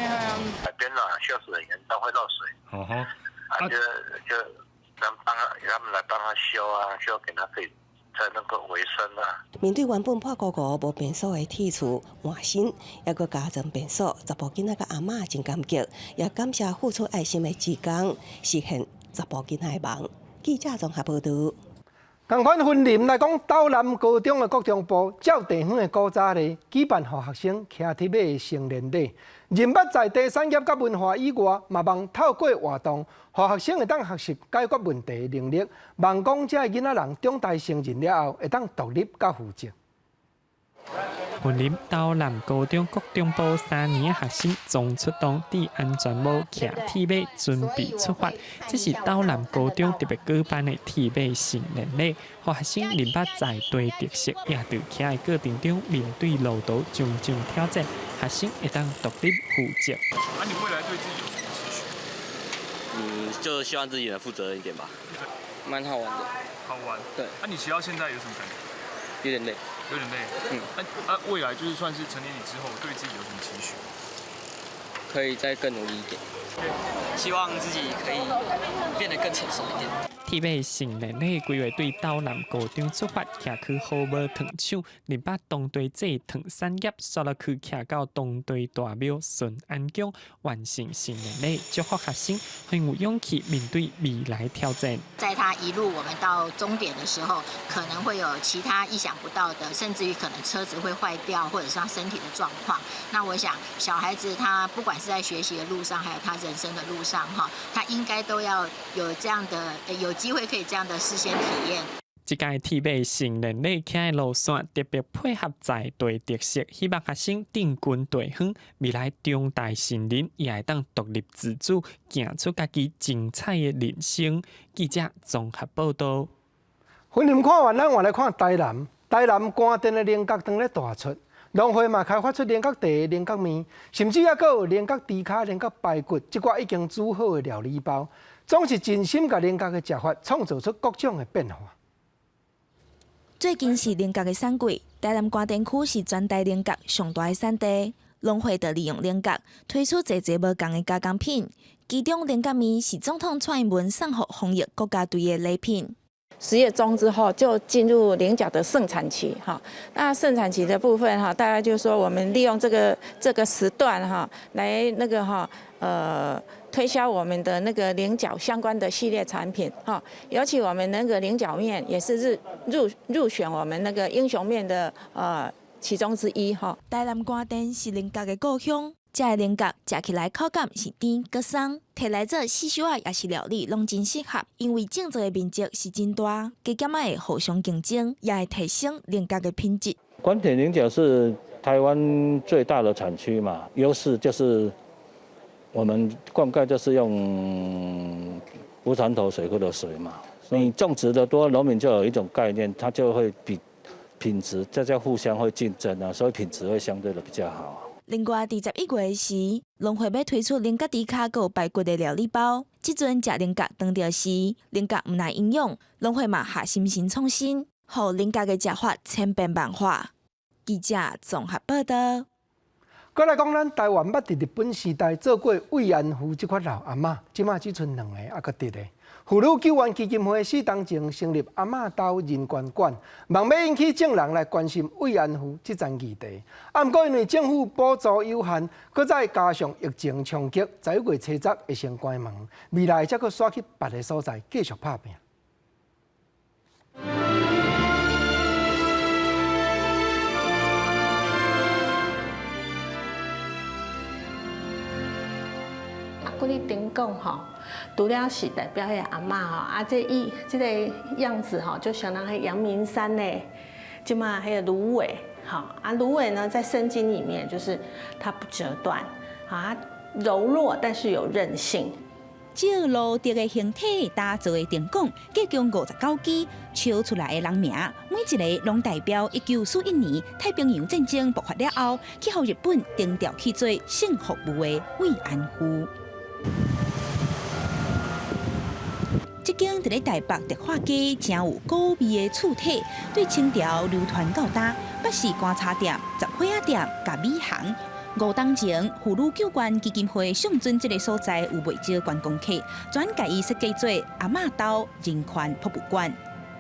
海邊啦，下水嚴重會漏水。哦吼。啊，就能幫他，他們來幫他修啊，修給他可以才能夠維生啊。面對原本破糊糊無便所的鐵厝換新，猶閣加裝便所，查埔囡仔佮阿嬤真感激，也感謝付出愛心的志工，實現查埔囡仔的夢。記者綜合報導。仝款雲林來講，斗南高中的國中部照地方的古早例，舉辦予學生騎鐵馬的成年禮。認捌在地產業佮文化以外，嘛望透過活動，予學生會當學習解決問題的能力。望講這个囡仔人長大成人了後，會當獨立佮負責。雲林斗南高中國中部3年學生總出動，戴安全帽、騎鐵馬，準備出發。這是斗南高中特別舉辦的鐵馬成年禮，予學生認捌在地特色，也佇騎的過程中面對路途種種挑戰，學生會當獨立負責。啊，你未來對自己有什麼期許？嗯，就希望自己能負責任一點吧。蠻好玩的。好玩。對。那你騎到現在有什麼感覺？有點累。有點累。嗯。啊，未來就是算是成年禮之後，對自己有什麼期許？可以再更努力一點。希望自己可以變得更成熟一點。鐵馬成年禮規劃對斗南高中出發，騎去好無糖廠，認捌當地製糖產業，煞落去騎到當地大廟順安宮，完成成年禮，祝福學生很有勇氣面對未來挑戰。在他一路我們到終點的時候，可能會有其他意想不到的，甚至於可能車子會壞掉，或者是他身體的狀況。那我想，小孩子他不管是在學習的路上，還有他人生的路上，哈，他應該都要有這樣的有機會可以這樣的事先體驗。這屆鐵馬成年禮騎的路線特別配合在地特色，希望學生扎根地方，未來長大成人也會當獨立自主，行出家己精彩的人生。記者綜合報導。雲林看完，咱換來看台南。台南關電的菱角當咧大出，農會嘛開發出菱角茶、菱角麵，甚至猶閣有菱角豬跤、菱角排骨，這寡已經煮好的料理包，總是盡心共菱角的食法創造出各種的變化。最近是菱角的產季，台南官田區是全台菱角上大的產地。農會就利用菱角推出濟濟無仝的加工品，其中菱角麵是總統蔡英文送予防疫國家隊的禮品。 10月中之後就進入菱角的盛產期，哈。那盛產期的部分，哈，大概就是說我們利用這個時段，哈，來那個哈，推銷我們的那個菱角相關的系列產品，哈。尤其我們那個菱角麵也是入選我們那個英雄麵的其中之一，哈。台南官田是菱角的故鄉。這个菱角食起來口感是甜閣鬆，提來做四小仔抑是料理攏真適合。因為種植的面積是真大，加減仔會互相競爭，也會提升菱角的品質。官田菱角是台灣最大的產區嘛，優勢就是我們灌溉就是用烏山頭水庫的水嘛，你種植的多，農民就有一種概念，它就會比品質，大家互相會競爭啊，所以品質會相對的比較好。另外，佇11月時，農會欲推出菱角豬跤閣有排骨的料理包。這陣食菱角當著是菱角毋但營養，農會嘛下心神創新，予菱角的食法千變萬化。記者綜合報道。閣來講，咱台灣捌佇日本時代做過慰安婦這款老阿嬤，這馬只賰兩個猶閣佇咧。婦女救援基金會4冬前成立阿嬤兜人權館，望欲引起眾人來關心慰安婦這層議題。啊，毋過因為政府補助有限，閣再加上疫情衝擊，11月初十會先關門，未來才閣徙去別个所在繼續拍拼。佮你頂講吼，除了是代表彼个阿嬤吼，啊，這伊這个樣子吼，就相當彼陽明山呢，這馬彼个蘆葦，吼，啊蘆葦呢，在聖經裡面就是它不折斷，啊柔弱但是有韌性。照蘆竹的形體打造的燈管，計共59支，抽出來的人名，每一个攏代表1941年太平洋戰爭爆發了後，去予日本徵調去做性服務的慰安婦。這間佇咧台北迪化街，誠有古味的厝體，對清朝流傳到今，捌是棺材店、雜貨仔店、佮米行。5冬前，婦女救援基金會相準這个所在有袂少觀光客，轉共伊設計做阿嬤兜人權博物館。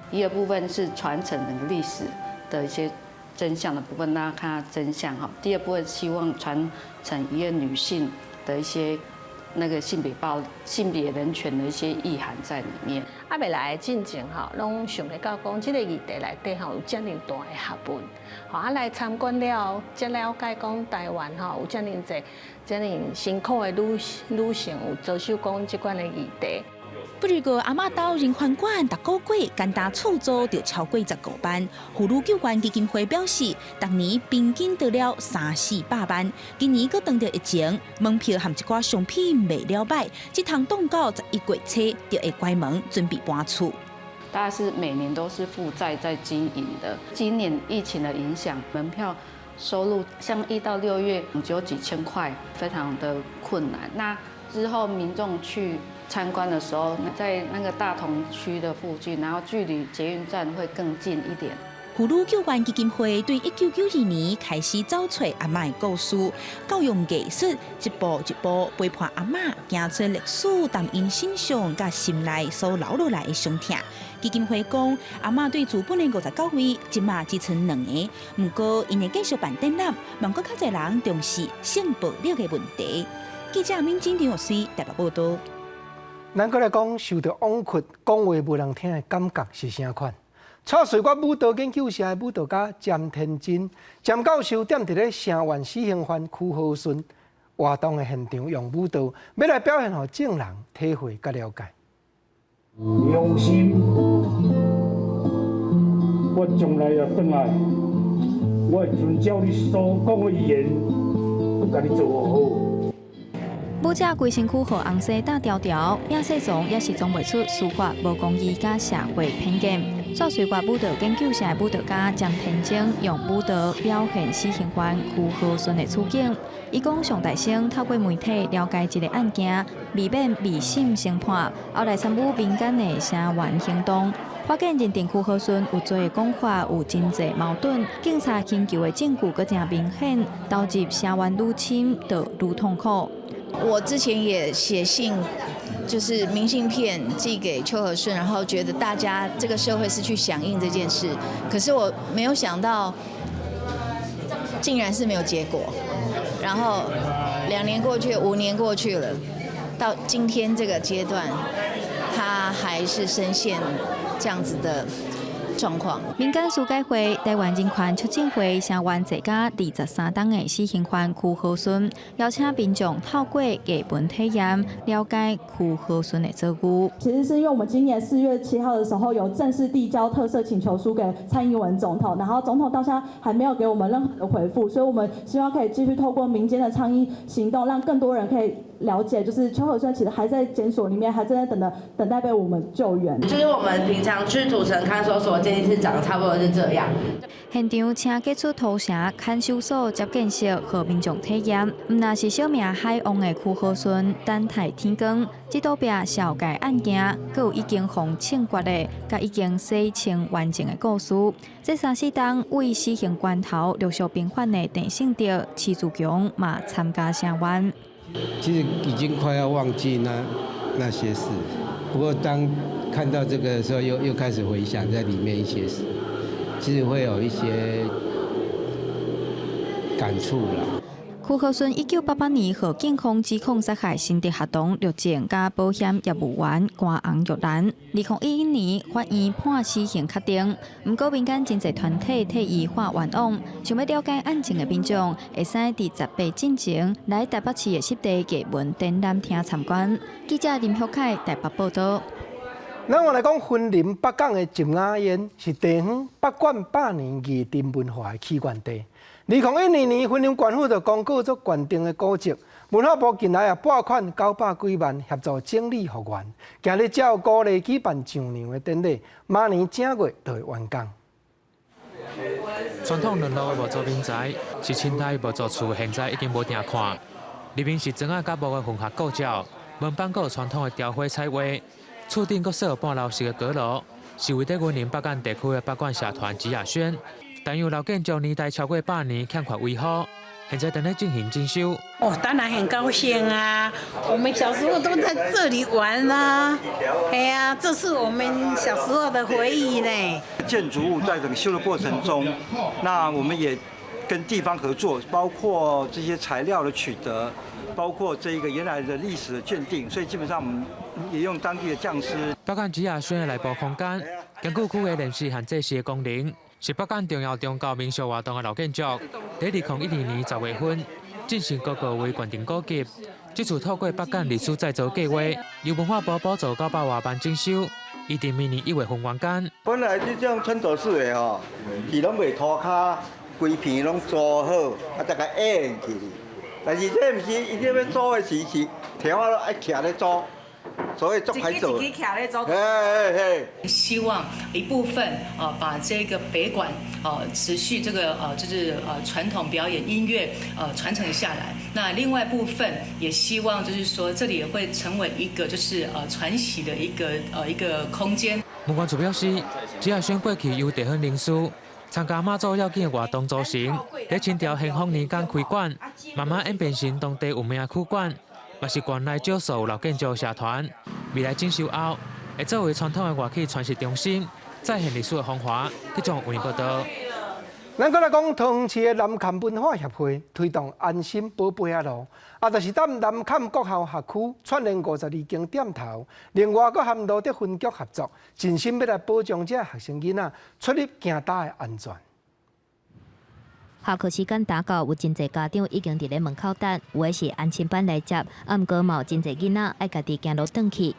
一個部分是傳承整個歷史的一些真相的部分，大家看真相哈。第二部分希望傳承一個女性的一些那個性別暴、性別人權的一些意涵在裡面。啊，未來進前吼，攏想欲到講，這个議題內底吼有遮爾大的學問，吼啊來參觀了後，才了解講台灣吼有遮爾濟、遮爾辛苦的女性有遭受講這款的議題。不過阿嬤兜人權館逐个月簡單厝租就超過15萬。婦女救援基金會表示，逐年平均得了三四百萬。今年閣當著疫情，門票和一寡商品賣了䆀，這通擋到11月初就會關門，準備搬厝。大概是每年都是負債在經營的。今年疫情的影響，門票收入像1到6月只有幾千塊，非常的困難。那之後民眾去參觀的時候，在那個大同區的附近，然後距離捷運站會更近一點。婦女救援基金會對1992年開始走揣阿嬤的故事，教用藝術一步一步陪伴阿嬤行出歷史，擔𪜶身上佮心內所留落來的傷痛。基金會講，阿嬤對日本的59位，這馬只賰兩个，毋過𪜶會繼續辦展覽，望閣較濟人重視性暴力的問題。記者敏晶張玉水台北報道。咱閣來講，受著枉屈、講話無人聽的感覺是啥款？蔡瑞月舞蹈研究社的舞蹈家詹天真，詹教授踮佇咧聲援死刑犯區和順活動的現場，用舞蹈欲來表現予眾人體會佮了解。良心，我將來若轉來，我會遵照你所講的語言，去共你做好。舞者規身軀予紅紗罩牢牢，變勢裝也是裝袂出司法無公義佮社會偏見。煞隨掛舞蹈研究社的舞蹈家詹天晶用舞蹈表現死刑犯區和順的處境。伊講上大聲透過媒體了解這个案件，避免未審先判，後來參與民間的聲援行動，發現認定區和順有罪的講法有真濟矛盾，警察尋求的證據閣誠明顯，投入聲援愈深就愈痛苦。我之前也寫信，就是明信片寄給邱和順，然後覺得大家這個社會是去響應這件事，可是我沒有想到，竟然是沒有結果。然後2年過去，5年過去了，到今天這個階段，他還是深陷這樣子的狀況。民間司改會、台灣人權促進會聲援坐監23冬的死刑犯區和順，邀請民眾透過藝文體驗了解區和順的遭遇。其實是因為我們今年4月7號的時候有正式遞交特赦請求書給蔡英文總統，然後總統到現在還沒有給我們任何的回覆，所以我們希望可以繼續透過民間的倡議行動，讓更多人可以了解，就是邱和順其實還在監所裡面，還正在等待被我們救援。就是我們平常去土城看守所鑑定室長得差不多是這樣。現場請傑出土城看守所接見室，予民眾體驗。毋但是小名海王的區和順等待天光，這倒壁紹介案件，閣有已經予槍決的，佮已經洗清完整的故事。這三四冬為死刑關頭陸續平反的鄭勝德、徐志強嘛參加聲援。其實已經快要忘記那些事，不過當看到這個的時候，又開始回想在裡面一些事，其實會有一些感觸啦。區和順1988年予警方指控殺害新竹學童陸正佮保險業務員關洪玉蘭。2011年法院判死刑確定，毋過民間真濟團體替伊喊冤枉。想欲了解案情的民眾，會使佇18進前來台北市的濕地藝文展覽廳參觀。記者林玉凱台北報道。咱話來講，雲林北港的浸雅苑是地方北管百年藝陣文化的起源地。2012年，雲林縣府就公告做縣定的古蹟。文化部近來也撥款900幾萬協助整理復原。今日照古例舉辦上娘的典禮，明年正月就會完工。傳統兩路的木造民宅是清代木造厝，現在已經無定看。裡面是磚仔佮木的混合構造，門板閣有傳統的雕花彩畫。厝頂閣設有半樓式的閣樓，是位佇雲林北港地區的北管社團植雅軒。但有老建築年代超過百年，欠缺維護，現在正咧進行整修。哦，當然很高興啊！我們小時候都在這裡玩啦，哎呀，這是我們小時候的回憶呢。建築物在整個修的過程中，那我們也跟地方合作，包括這些材料的取得，包括這個原來的歷史的鑑定，所以基本上我們也用當地的匠師。北港植雅軒的內部空間，根據區的臨時和祭祀的功能，是北港重要宗教民俗活動的老建築。佇2012年10月份進行公告為縣定古蹟。這次透過北港歷史再造計劃，由文化部補助900外萬整修，預定明年1月份完工。本來這種穿鑿式的吼，伊攏袂塗跤，規片攏做好，啊，再共壓起。但是這毋是，伊這欲組的時是條仔愛徛咧組。所以足歹做。嘿嘿嘿。希望一部分啊，把這個北管啊持續這個就是傳統表演音樂傳承下來。那另外部分也希望就是說，這裡也會成為一個就是傳習的一個空間。文管處表示，植雅軒過去由地方靈師參加媽祖繞境的活動組成，佇清朝咸豐年間開館，慢慢演變成當地有名的曲館。嘛是縣內少數老建築社團，未來整修後，會作為傳統的樂器傳習中心，再現歷史的風華。記者為您報道。咱閣來講，桃園市的南崁文化協會推動安心寶貝仔路，啊，就是踮南崁國校學區串聯52間店頭，另外閣和蘆竹分局合作，盡心欲來保障這學生囡仔出入行搭的安全。下課時間踏到，有真濟家長已經佇咧門口等，有的是安親班來接，啊，毋過嘛有真濟囡仔愛家己行路轉去。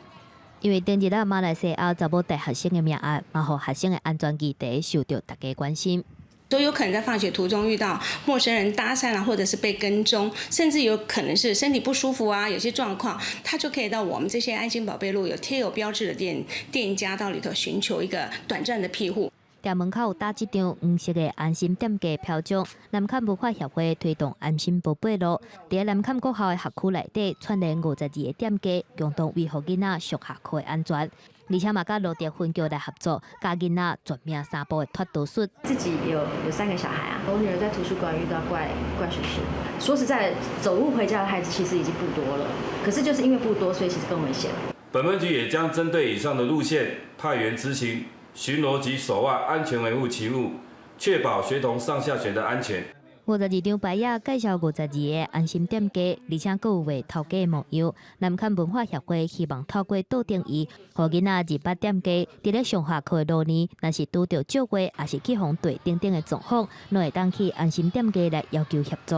因為頂日啊，馬來西亞查某大學生的命案，嘛予學生的安全議題受著大家關心。都有可能在放學途中遇到陌生人搭訕啊，或者是被跟蹤，甚至有可能是身體不舒服啊，有些狀況，他就可以到我們這些安心寶貝路有貼有標誌的店家到裡頭尋求一個短暫的庇護。店門口有搭這張黃色的安心店家標章，南崁文化協會推動安心寶貝路，佇南崁國校的學區內底串聯52个店家，共同維護囡仔上下課的安全。而且嘛，佮蘆竹分局來合作，教囡仔絕命三步的脫逃術。自己有三個小孩啊，我女兒在圖書館遇到怪怪叔叔。說實在，走路回家的孩子其實已經不多了，可是就是因為不多，所以其實更危險。本分局也將針對以上的路線派員執行巡邏及守望安全維護勤務，確保學童上下學的安全。52張牌仔介紹52个安心店家，而且閣有畫頭家的模樣。南崁文化協會希望透過桌燈儀，予囡仔認捌店家，佇咧上下課的路呢，若是拄著借話，抑是去予綴等等的狀況，攏會當去安心店家來要求協助。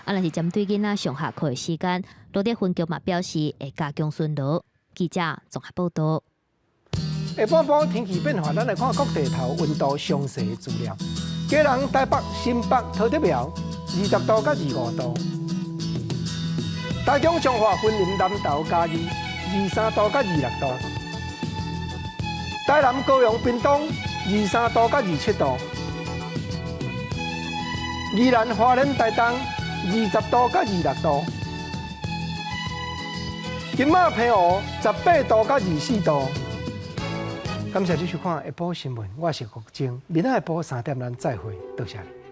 啊，若是針對囡仔上下課的時間，蘆竹分局嘛表示會加強巡邏。記者綜合報道。下半晡天氣變化，咱來看各地頭溫度詳細的資料。基隆、台北、新北、桃竹苗，20度到25度；台中、彰化、雲林、南投、嘉義，23度到26度；台南、高雄、屏東，23度到27度；宜蘭、花蓮、台東，20度到26度；金馬、澎湖，18度到24度。感謝你收看下晡新聞，我是國晶，明仔下晡3點咱再會，多謝你。